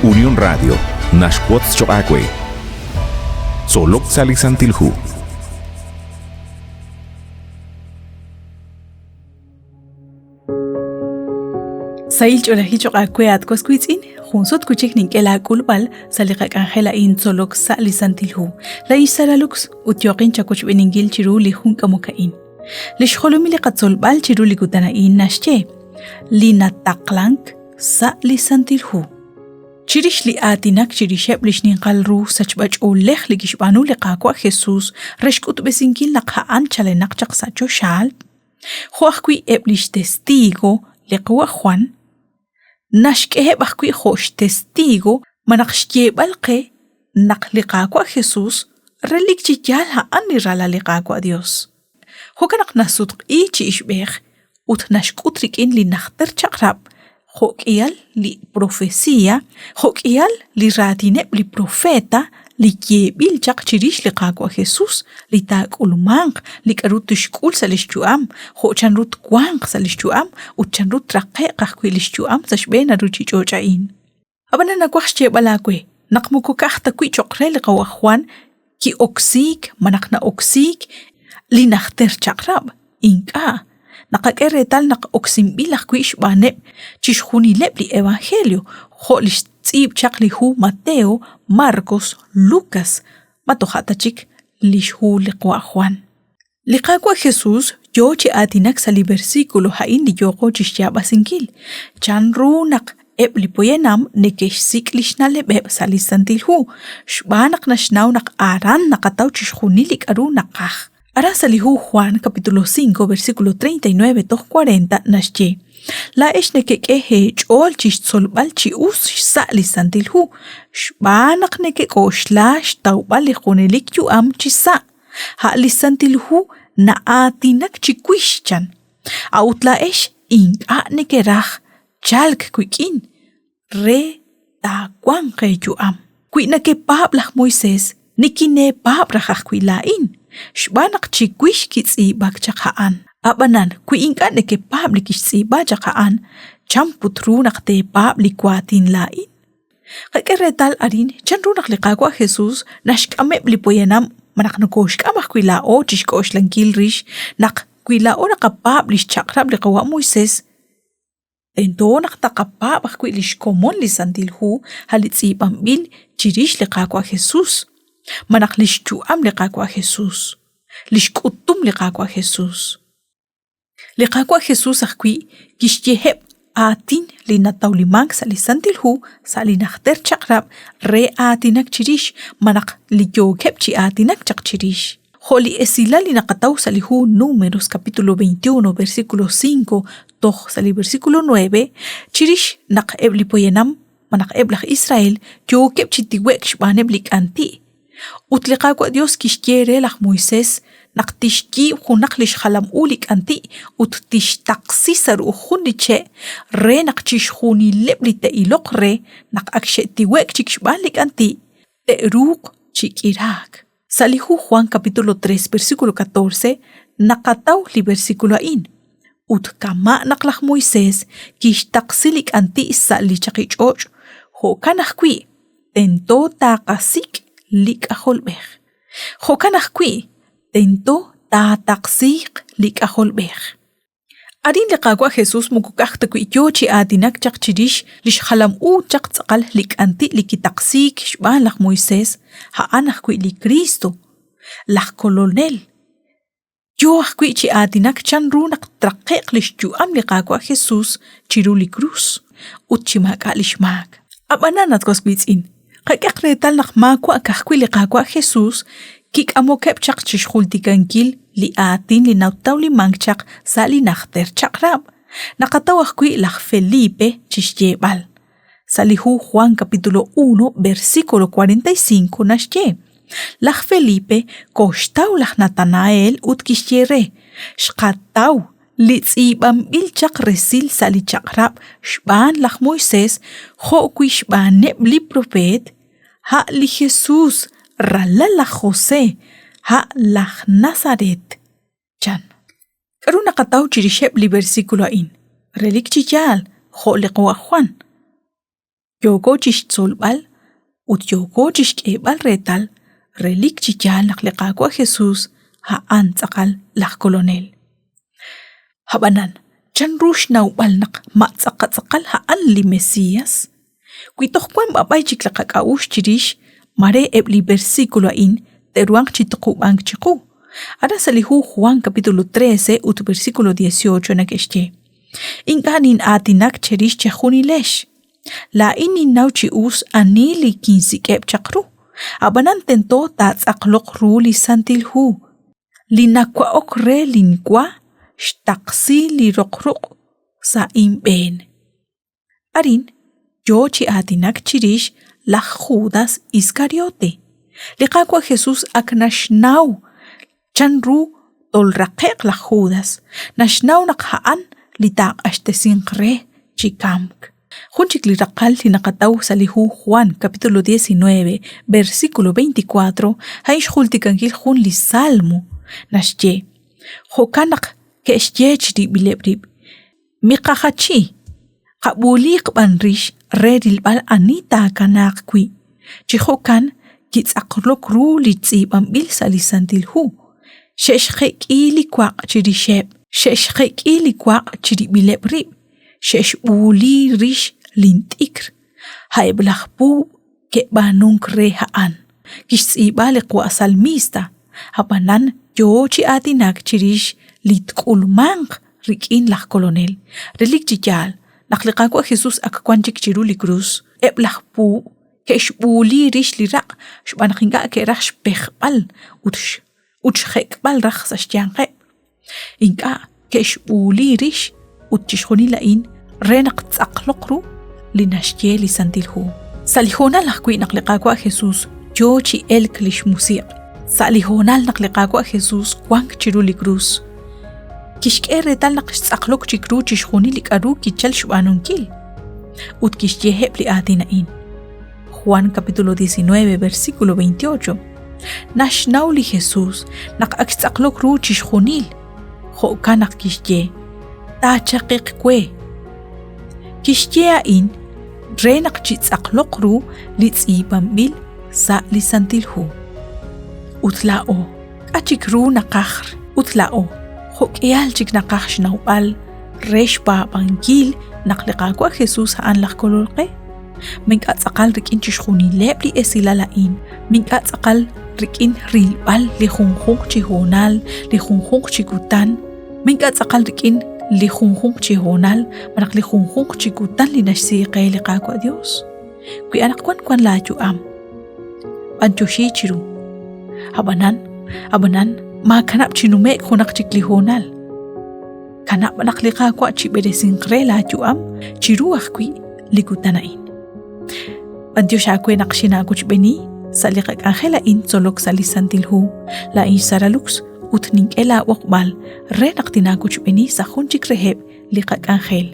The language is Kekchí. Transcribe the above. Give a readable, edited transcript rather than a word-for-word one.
Unión Radio naxwotz choq' aawe. Tzolok sa' li Santil Hu. Sahil ch'oolejil choq' aawe at was wiitz'in, jun sut wi' chik nink'e laak'ulb'al sa' li qak'anjel a'in tzolok sa' li Santil Hu. Laa'in xSara Lux ut yooqin chawochb'eeninkil chiru li jun k'amok a'in. Li xjolomil li qatzolb'al chiru li kutan a'in naxye li nataqlank sa' li Santil Hu. Chirix li aatinak chirixeb' li xninqal ru sachb'a-ch'oolej li kixb'aanu li Qaawa' Jesus re xk'utb'esinkil naq a'an chalenaq chaq sa' choxaal, jo' ajwi' eb' li xtestigo li qawa' Juan, naxk'eheb' ajwi' jo' xtestigo malaj xyeeb'al qe naq li Qaawa' Jesus relik chi yaal a'an li Ralal li Qaawa' Dios. Jo'kan naq nasutq'i chi ixb'ej ut naxk'ut rik'in li Najter Chaq'rab' jo' k'ihal li profesia, jo' k'ihal li raatineb' li profeta li yeeb'il chaq chirix li Qaawa' Jesus, li taak'ulmanq, li k'a'ru tixk'ul sa' lix yu'am, jo' chanru twanq sa' lix yu'am ut chanru traqe'q ajwi' lix yu'am sa' xb'een a ruchich'och' a'in. Ab'anan nawaj xyeeb'al aawe naq moko ka'aj ta wi' cho'q re li qawa' Jwan ki'oksiik malaj na'oksiik li Najter Chaq'rab', ink'a', naqak'e reetal naq oksinb'il ajwi' xb'aaneb' chixjunileb' li Evangelio, jo' li xtz'iib' chaq li hu Mateo, Marcos, Lucas, ma toja' ta chik li xhu li qawa' Jwan. Li Qaawa' Jesús yoo chi aatinak sa' li versículo a'in li yooqo chixyaab'asinkil, chan ru naq eb' li poyanam neke'xsik' li xna'leb'eb' sa' li Santil Hu, xb'aan naq naxnaw naq aran naqataw chixjunil li k'a'ru naqaj. Aran sa' li hu Juan capítulo 5 versículo 39 toj 40 naxye, Laa'ex nekek'e eech'ool chi xtzolb'al chi us xsa' li Santil Hu, xb'aan naq nekek'oxla xtawb'al li junelik yu'am chi sa'. A' li Santil Hu na'aatinak chiwix, chan. A'ut laa'ex ink'a' nekeraj chalk wik'in re taawanq eeyu'am. Wi nekepaab' laj Moisés, nikineepaab' raj ajwi' laa'in, xb'aan naq chiwix kitz'iib'ak chaq a'an. Ab'anan, wi ink'a' nekepaab' li kixtz'iib'a chaq a'an, chan put ru naq teepaab' li waatin laa'in? Qak'e reetal arin chanru naq li Qaawa' Jesús naxk'ameb' li poyanam malaj nokooxk'am ajwi' laa'o chi xk'oxlankil rix naq wi laa'o naqapaab' li xchaq'rab' li qawa' Moisés, tento naq taqapaab' ajwi' li xkomon li Santil Hu a' li tz'iib'anb'il chirix li Qaawa' Jesús, malaj li xyu'am li Qaawa' Jesús, li xk'utum li Qaawa' Jesús. Li Qaawa' Jesús ajwi' kixyeheb' aatin li natawlimank sa' li Santil Hu sa' li Najter Chaq'rab' re aatinak chirix malaj li yookeb' chi aatinak chaq chirix. Jo' li esilal li naqataw sa' li hu Números capítulo 21 versículo 5 toj sa' li versículo 9 chirix naq eb' li poyanam malaj eb' laj Israel yookeb' chi tiwe'k xb'aaneb' li k'anti'. Ut li Qaawa' Yos kixye re laj Moisés naq tixyiib' junaq li xjalam u li k'anti' ut tixtaqsi sa' ru'uj jun li che' re naq chixjunileb' li te'iloq re naq ak xe'tiwe'k chik xb'aan li k'anti' te'ruuq chi k'iraak. Sa' li hu Juan capítulo 3 versículo 14 naqataw li versículo a'in. Ut kama' naq laj Moisés kixtaqsi li k'anti' sa' li chaqich'och', jo'kan ajwi' tento taaqasik' li K'ajolb'ej. Jo'kan ajwi' tento taataqsiiq li K'ajolb'ej. Arin li Qaawa' Jesús moko ka'aj ta wi' yo chi aatinak chaq chirix li xjalam u chaq tz'aqal li k'anti' li kitaqsiik xb'aan laj Moisés, a'an ajwi' li Kristo, laj Kolonel. Yo ajwi' chi aatinak chanru naq traqe'q li xyu'am li Qaawa' Jesús chiru li krus ut chi maak'a' li xmaak. Ab'anan, at was wiitz'in, qak'ehaq reetal naq maawa' ka'ajwi' li Qaawa' Jesús kik'amokeb' chaq chi xjultikankil li aatin li natawlimank chaq sa' li Najter Chaq'rab'. Naqataw ajwi' laj Felipe chi xyeeb'al. Sa' li hu Juan capítulo 1 versículo 45 naxye, Laj Felipe koxtaw laj Natanael ut kixye re, Xqataw li tz'iib'anb'il chaq resil sa' li Chaq'rab' xb'aan laj Moisés jo'wi' xb'aaneb' li propeet, a' li Jesús, ralal laj José, a' laj Nazaret, chan. K'aru naqataw chirixeb' li versículo a'in? Relik chi yaal, jo' li qawa' Juan. Yooko chixtzolb'al ut yooko chixk'eeb'al reetal relik chi yaal naq li Qaawa' Jesus a'an tz'aqal laj Kolonel. Ab'anan, chanru xnawb'al naq ma tz'aqatz'aqal a'an li Mesías? Wi toj wank b'ab'ay chik li qak'a'uxl chirix, mare eb' li versículo a'in te'ruhanq chi tuqub'ank chiqu. Aran sa' li hu Juan capítulo 13 ut versículo 18 neke'xye, Ink'a' nin'aatinak cherix chejunilex. Laa'in ninnaw chi us ani li kinsik'eb' chaq ru, ab'anan tento taatz'aqloq ru li Santil Hu. Li nawa'ok re linwa xtaqsi li roq ruq' sa' inb'een. Arin yoo chi aatinak chirix laj Judas Iscariote. Li Qaawa' Jesus ak naxnaw chanru tolraqe'q laj Judas, naxnaw naq a'an li taaq'axtesinq re chi kamk. Jun chik li raqal li naqataw sa' li hu Juan capítulo 19, versículo 24, a'in xjultikankil jun li salmo. Naxye, Jo'kan naq ke'xye chirib'ileb' rib', Miqajachi, qab'uuliiq b'an rix re rilb'al ani taakanaaq wi'. Chi jo'kan kitz'aqlok ru li tz'iib'anb'il sa' li Santil Hu. Xe'xjek'i li waq' chirixeb', xe'xjek'i li waq' chirib'ileb' rib', xe'xb'uuli rix lint'ikr. A'eb' laj puub' ke'b'aanunk re a'an. Kixtz'iib'a li qawa' salmista, ab'anan yoo chi aatinak chirix li tk'ulmanq rik'in laj Kolonel. Relik chi yaal, naq li Qaawa' Jesus ak wan chik chiru li krus, eb' laj puub' ke'xb'uuli rix li raq' xb'aan naq ink'a' ke'raj xpejb'al ut ut xjek'b'al raj sa' xyanqeb'. Ink'a' ke'xb'uuli rix ut chixjunil a'in re naq ttz'aqloq ru li naxye li Santil Hu. Sa' li hoonal ajwi' naq li Qaawa' Jesús yoo chi elk li xmusiq', sa' li hoonal naq li Qaawa' Jesús wank chiru li krus, kixk'e reetal naq xtz'aqlok chik ru chixjunil li k'aru kichalk xb'aanunkil. Ut kixye eb' li aatin a'in. Juan capítulo 19, versículo 28. Naxnaw li Jesús naq ak xtz'aqlok ru chixjunil, jo'kan naq kixye, Taachaqiq we. Kixye a'in re naq chitz'aqloq ru li tz'iib'anb'il sa' li Santil Hu. Ut laa'o, k'a' chik ru naqaj ut laa'o, jo'k'ihal chik naqaj xnawb'al re xpaab'ankil naq li Qaawa' Jesus a'an laj Kolol qe? Ma ink'a' tz'aqal rik'in chixjunileb' li esilal a'in, ma ink'a' tz'aqal rik'in rilb'al li junjunq chi hoonal, li junjunq chi kutan, ma ink'a' tz'aqal rik'in li junjunq chi hoonal malaj li junjunq chi kutan li naxsi qe li Qaawa' Dios. Wi anaqwan wan laa yu'am, b'antioxi chiru. Ab'anan, ab'anan, maakanab' chi nume'k junaq chik li hoonal. Kanab' naq li Qaawa' chib'eresinq re laayu'am chiru ajwi' li kutan a'in. B'antiox aawe naq xinaawochb'eeni sa' li qak'anjel a'in tzolok sa' li Santil Hu. Laa'in xSara Lux ut nink'e laab'oqb'al re naq tinaawochb'eeni sa' jun chik reheb' li qak'anjel.